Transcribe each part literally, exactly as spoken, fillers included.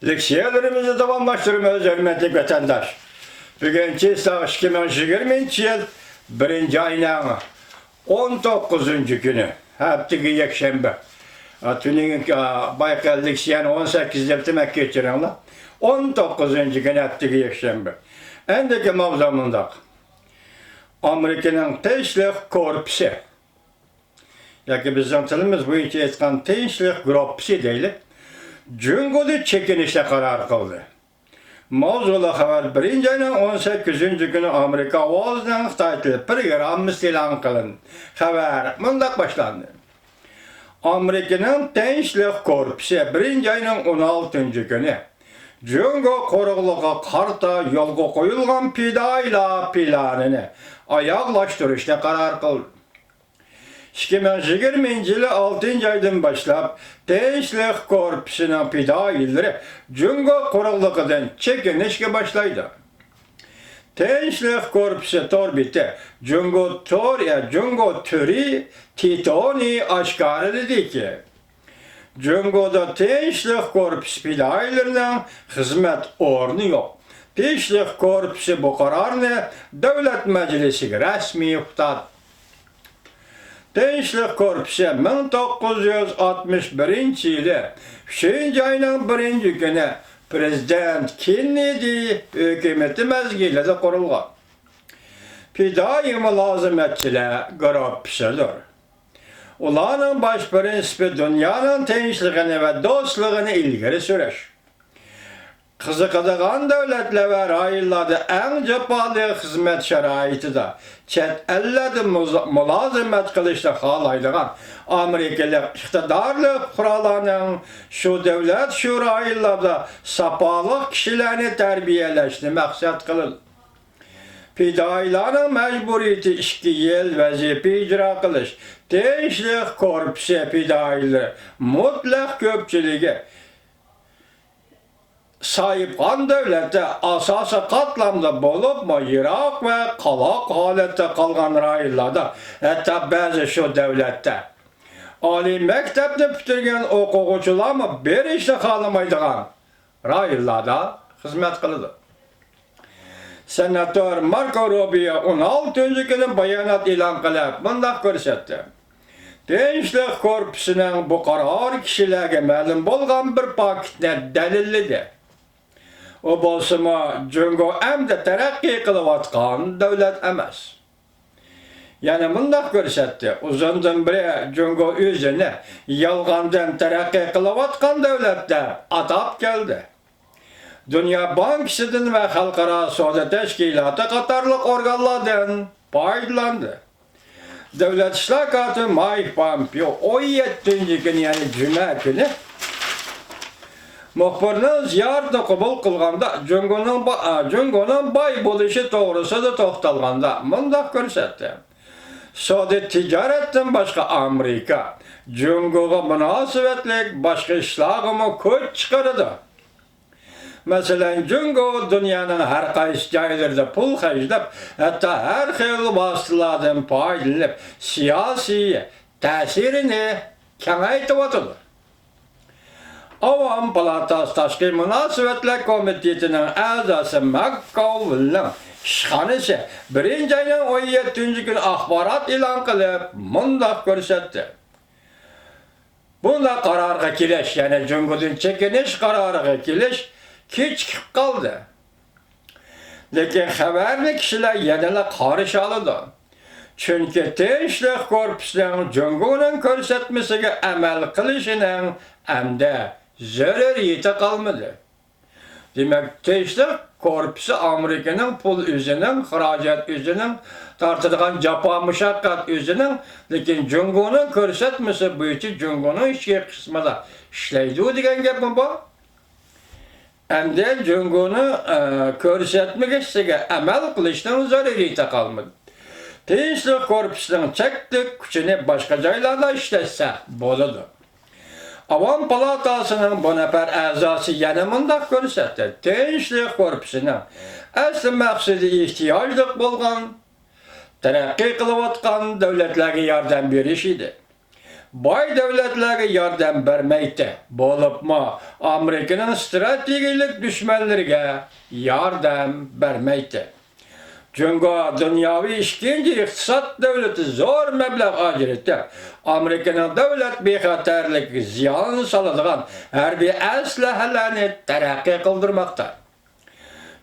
لېكسىيەلىرىمىزنى داۋاملاشتۇرىمىز، ھۆرمەتلىك ۋەتەنداش. بۈگۈن چىسلاۋ ئىككى مىڭ يىگىرمىنچى يىل بىرىنچى ئاينىڭ ئون توققۇزىنچى كۈنى، ھەپتىگە يەكشەنبە. ئا، تۈنۈگۈن، ئا، بايقى لېكسىيەنى ئون سەككىز دەپتىمەن، كەچۈرۈڭلار. ئون توققۇزىنچى كۈنى، ھەپتىگە يەكشەنبە. ئەندىكى ماۋزۇ مۇنداق. ئامېرىكىنىڭ تىنچلىق كورپۇسى ياكى بىزنىڭ تىلىمىز بويىچە ئېيتقان تىنچلىق گۇرۇپپىسى دەيلى، جۇڭگودىن چېكىنىشنى قارار قىلدى. ماۋزۇلۇق خەۋەر بىرىنچى ئاينىڭ ئون سەككىزىنچى كۈنى ئامېرىكا ئاۋازىنىڭ خىتاي تىلى پروگراممىسىدا ئېلان قىلىندى. خەۋەر مۇنداق باشلاندى. ئامېرىكىنىڭ تىنچلىق كورپۇسى بىرىنچى ئاينىڭ ئون ئالتىنچى كۈنى جۇڭگو قۇرۇقلۇقىغا قارىتا يولغا قويۇلغان پىدائىيلار پىلانىنى ئاياغلاشتۇرۇشنى قارار قىلدى. ئىككى مىڭ يىگىرمىنچى يىلى ئالتىنچى ئايدىن باشلاپ، تىنچلىق كورپۇسىنىڭ پىدائىيلىرى جۇڭگو قۇرۇقلۇقىدىن چېكىنىشكە باشلايدۇ. تىنچلىق كورپۇسى تور بېتى جۇڭگو تور يا جۇڭگو تۈرى تىتونى ئاشكارىلىدىكى، جۇڭگودا تىنچلىق كورپۇسى پىدائىيلىرىنىڭ خىزمەت ئورنى يوق. تىنچلىق كورپۇسى بۇ قارارنى دۆلەت مەجلىسىگە رەسمىي ئۇقتۇردى. تىنچلىق كورپۇسى مىڭ توققۇز يۈز ئاتمىش بىرىنچى يىلى ئۈچىنچى ئاينىڭ بىرىنچى كۈنى پىرېزىدېنت كېننېدى ھۆكۈمىتى مەزگىلىدە قۇرۇلغان پىدائىي مۇلازىمەتچىلەر گۇرۇپپىسىدۇر. ئۇلارنىڭ باش پىرىنسىپى دۇنيانىڭ تىنچلىقىنى ۋە دوستلۇقىنى ئىلگىرى سۈرۈش. قىزىقىدىغان دۆلەتلەر ۋە رايونلاردا ئەڭ جاپالىق خىزمەت شارائىتىدا چەت ئەللەردە مۇز-، مۇلازىمەت قىلىشنى خالايدىغان ئامېرىكىلىق ئىقتىدارلىق پۇقرالارنىڭ شۇ دۆلەت، شۇ رايونلاردا ساپالىق كىشىلەرنى تەربىيەلەشنى مەقسەت قىلىدۇ. پىدائىيلارنىڭ مەجبۇرىيىتى ئىككى يىل ۋەزىپە ئىجرا قىلىش، تىنچلىق كورپۇسى پىدائىيلىرى مۇتلەق كۆپچىلىكى ساھىبخان دۆلەتتە، ئاساسىي قاتلامدا بولۇپمۇ يىراق ۋە قالاق ھالەتتە قالغان رايونلاردا، ھەتتا بەزى شۇ دۆلەتتە ئالىي مەكتەپنى پۈتتۈرگەن ئوقۇغۇچىلارمۇ بېرىشنى خالىمايدىغان رايونلاردا خىزمەت قىلىدۇ. سېناتور ماركو روبىيو ئون ئالتىنچى كۈنى بايانات ئېلان قىلىپ مۇنداق كۆرسەتتى: تىنچلىق كورپۇسىنىڭ بۇ قارارى كىشىلەرگە مەلۇم بولغان بىر پاكىتنى دەلىللىدى. ئۇ بولسىمۇ جۇڭگو ئەمدى تەرەققىي قىلىۋاتقان دۆلەت ئەمەس. يەنە مۇنداق كۆرسەتتى، ئۇزۇندىن بېرى جۇڭگو ئۆزىنى يالغاندىن تەرەققىي قىلىۋاتقان دۆلەت دەپ ئاتاپ كەلدى. دۇنيا بانكىسىدىن ۋە خەلقئارا سودا تەشكىلاتى قاتارلىق ئورگانلاردىن پايدىلاندى. دۆلەت ئىشلار كاتىپى مايك پامپېئو ئون يەتتىنچى كۈنى، يەنى جۈمە كۈنى مۇخبىرنىڭ زىيارىتىنى قوبۇل قىلغاندا جۇڭگونىڭ با-، ئا، جۇڭگونىڭ باي بولۇشى توغرىسىدا توختالغاندا مۇنداق كۆرسەتتى: سودا تىجارەتتىن باشقا ئامېرىكا جۇڭگوغا مۇناسىۋەتلىك باشقا ئىشلارغىمۇ كۈچ چىقىرىدۇ. مەسىلەن، جۇڭگو دۇنيانىڭ ھەر قايسى جايلىرىدا پۇل خەجلەپ، ھەتتا ھەر خىل ۋاسىتىلاردىن پايدىلىنىپ، سىياسىي تەسىرىنى كېڭەيتىۋاتىدۇ. ئاۋام پالاتاسى تاشقى مۇناسىۋەتلەر كومىتېتىنىڭ ئەزاسى ماك كاۋلىنىڭ ئىشخانىسى بىرىنچى ئاينىڭ ئون يەتتىنچى كۈنى ئاخبارات ئېلان قىلىپ مۇنداق كۆرسەتتى: بۇنداق قارارغا كېلىش، يەنى جۇڭگودىن چېكىنىش قارارىغا كېلىش كېچىكىپ قالدى. لېكىن خەۋەرنى كىشىلەر يەنىلا قارشى ئالىدۇ. چۈنكى تىنچلىق كورپۇسىنىڭ جۇڭگونىڭ كۆرسەتمىسىگە ئەمەل قىلىشىنىڭ ئەمدى زۆرۈرىيىتى قالمىدى. دېمەك، تىنچلىق كورپۇسى ئامېرىكىنىڭ پۇل ئۆزىنىڭ، خىراجەت ئۆزىنىڭ، تارتىدىغان جاپا مۇشەققەت ئۆزىنىڭ، لېكىن جۇڭگونىڭ كۆرسەتمىسى بويىچە جۇڭگونىڭ ئىچكى قىسمىدا ئىشلەيدۇ دېگەن گەپمۇ بار. ئەمدى جۇڭگونىڭ، ئە، كۆرسەتمىسىگە ئەمەل قىلىشنىڭ زۆرۈرىيىتى قالمىدى. تىنچلىق كورپۇسىنىڭ چەكلىك كۈچىنى باشقا جايلاردا ئىشلەتسە بولىدۇ. ئاۋام پالاتاسىنىڭ بۇ نەپەر ئەزاسى يەنە مۇنداق كۆرسەتتى: تىنچلىق كورپۇسىنىڭ ئەسلى مەقسىتى ئېھتىياجلىق بولغان، تەرەققىي قىلىۋاتقان دۆلەتلەرگە ياردەم بېرىش ئىدى. باي دۆلەتلەرگە ياردەم بەرمەيتتى، بولۇپمۇ ئامېرىكىنىڭ ستراتېگىيەلىك دۈشمەنلىرىگە ياردەم بەرمەيتتى. جۇڭگو دۇنياۋى ئىككىنچى ئىقتىساد دۆلىتى زور مەبلەغ ئاجرىتىپ، ئامېرىكىنىڭ دۆلەت بىخەتەرلىكىگە زىيان سالىدىغان ھەربىي ئەسلىھەلەرنى تەرەققىي قىلدۇرماقتا.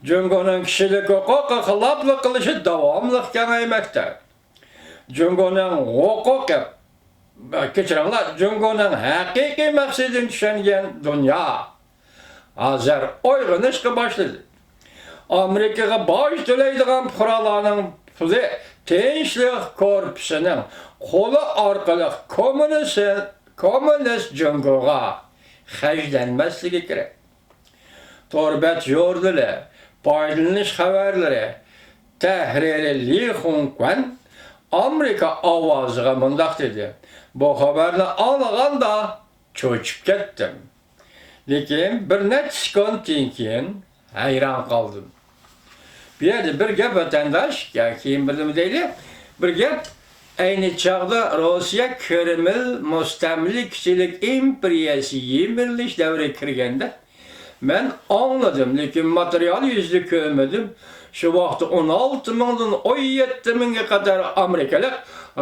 جۇڭگونىڭ كىشىلىك ھوقۇققا خىلاپلىق قىلىشى داۋاملىق كېڭەيمەكتە. جۇڭگونىڭ ھوقۇقى، كەچۈرۈڭلار، جۇڭگونىڭ ھەقىقىي مەقسىتىنى چۈشەنگەن دۇنيا ھازىر ئويغىنىشقا باشلىدى. ئامېرىكىغا باج تۆلەيدىغان پۇقرالارنىڭ پۇلى تىنچلىق كورپۇسىنىڭ قولى ئارقىلىق كوممۇنىست، كوممۇنىست جۇڭگوغا خەجلەنمەسلىكى كېرەك. تور بەت ژۇرنىلى، پايدىلىنىش خەۋەرلىرى تەھرىرى لى خۇڭكۈەن ئامېرىكا ئاۋازىغا مۇنداق دېدى: «بۇ خەۋەرنى ئاڭلىغاندا چۆچۈپ كەتتىم. لېكىن بىر نەچچە سېكۇنتتىن كېيىن ھەيران قالدىم.» بۇ يەردە بىر گەپ، ۋەتەنداش، يا كېيىن بىرنېمە دەيلى، بىر گەپ، ئەينى چاغدا روسىيە كرېمىل مۇستەملىكىچىلىك ئىمپېرىيەسى يىمىرىلىش دەۋرىگە كىرگەندە، مەن ئاڭلىدىم، لېكىن ماتېرىيال يۈزىدە كۆرمىدىم. شۇ ۋاقىتتا ئون ئالتە مىڭدىن ئون يەتتە مىڭگە قەدەر ئامېرىكىلىق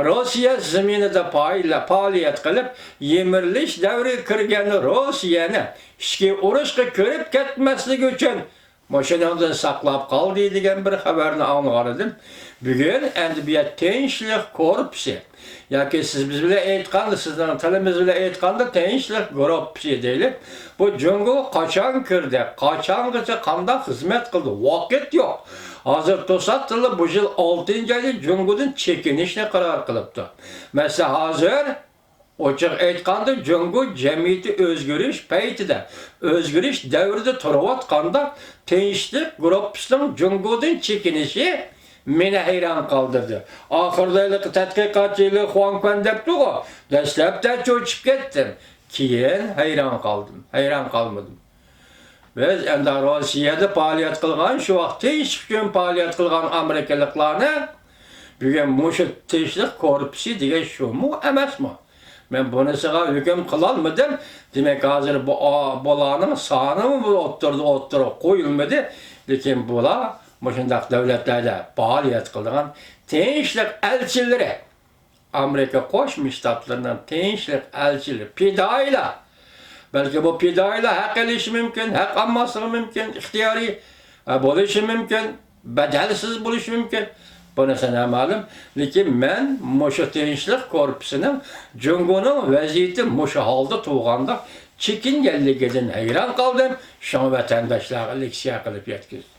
روسىيە زېمىنىدا پائال-، پائالىيەت قىلىپ، يىمىرىلىش دەۋرىگە كىرگەن روسىيەنى ئىچكى ئۇرۇشقا كىرىپ كەتمەسلىكى ئۈچۈن مۇشۇنىڭدىن ساقلاپ قالدى دېگەن بىر خەۋەرنى ئاڭلىغانىدىم. بۈگۈن ئەمدى بۇ يەر تىنچلىق كورپۇسى ياكى سىز بىز بىلەن ئېيتقاندا، سىزنىڭ تىلىمىز بىلەن ئېيتقاندا تىنچلىق گۇرۇپپىسى دەيلى. بۇ جۇڭگو قاچان كىردى، قاچانغىچە قانداق خىزمەت قىلدى؟ ۋاقىت يوق. ھازىر توساتتىنلا بۇ يىل ئالتىنچى ئايدا جۇڭگودىن چېكىنىشنى قارار قىلىپتۇ. مەسىلەن، ھازىر ئوچۇق ئېيتقاندا، جۇڭگو جەمئىيىتى ئۆزگىرىش پەيتىدە، ئۆزگىرىش دەۋرىدە تۇرۇۋاتقاندا، تىنچلىق گۇرۇپپىسىنىڭ جۇڭگودىن چېكىنىشى مېنى ھەيران قالدۇردى. ئاخىرىدا ھېلىقى تەتقىقاتچى لى خۇڭكۈەن دەپتىغۇ، دەسلەپتە چۆچۈپ كەتتىم، كېيىن ھەيران قالدىم، ھەيران قالمىدىم. بىز ئەمدى روسىيەدە پائالىيەت قىلغان، شۇ ۋاقىت تىنچلىق ئۈچۈن پائالىيەت قىلغان ئامېرىكىلىقلارنى بۈگۈن مۇشۇ تىنچلىق كورپۇسى دېگەن شۇمۇ ئەمەسمۇ؟ مەن بۇنىسىغا ھۆكۈم قىلالمىدىم. دېمەك، ھازىر بۇ، بۇلارنىڭ سانىمۇ بۇ ئوتتۇرىدا، ئوتتۇرىغا قويۇلمىدى. لېكىن بۇلار مۇشۇنداق دۆلەتلەردە پائالىيەت قىلىدىغان تىنچلىق ئەلچىلىرى، ئامېرىكا قوشما شتاتلىرىنىڭ تىنچلىق ئەلچىلىرى، پىدائىيلار. بەلكى بۇ پىدائىيلار ھەق ئېلىشى مۇمكىن، ھەق ئالماسلىقى مۇمكىن، ئىختىيارىي، ئە، بولۇشى مۇمكىن، بەدەلسىز بولۇشى مۇمكىن. بۇنىسى نامەلۇم. لېكىن مەن مۇشۇ تىنچلىق كورپۇسىنىڭ جۇڭگونىڭ ۋەزىيىتى مۇشۇ ھالدا تۇرغاندا چېكىنگەنلىكىدىن ھەيران قالدىم. شۇڭا ۋەتەنداشلارغا لېكسىيە قىلىپ يەتكۈزدۈم.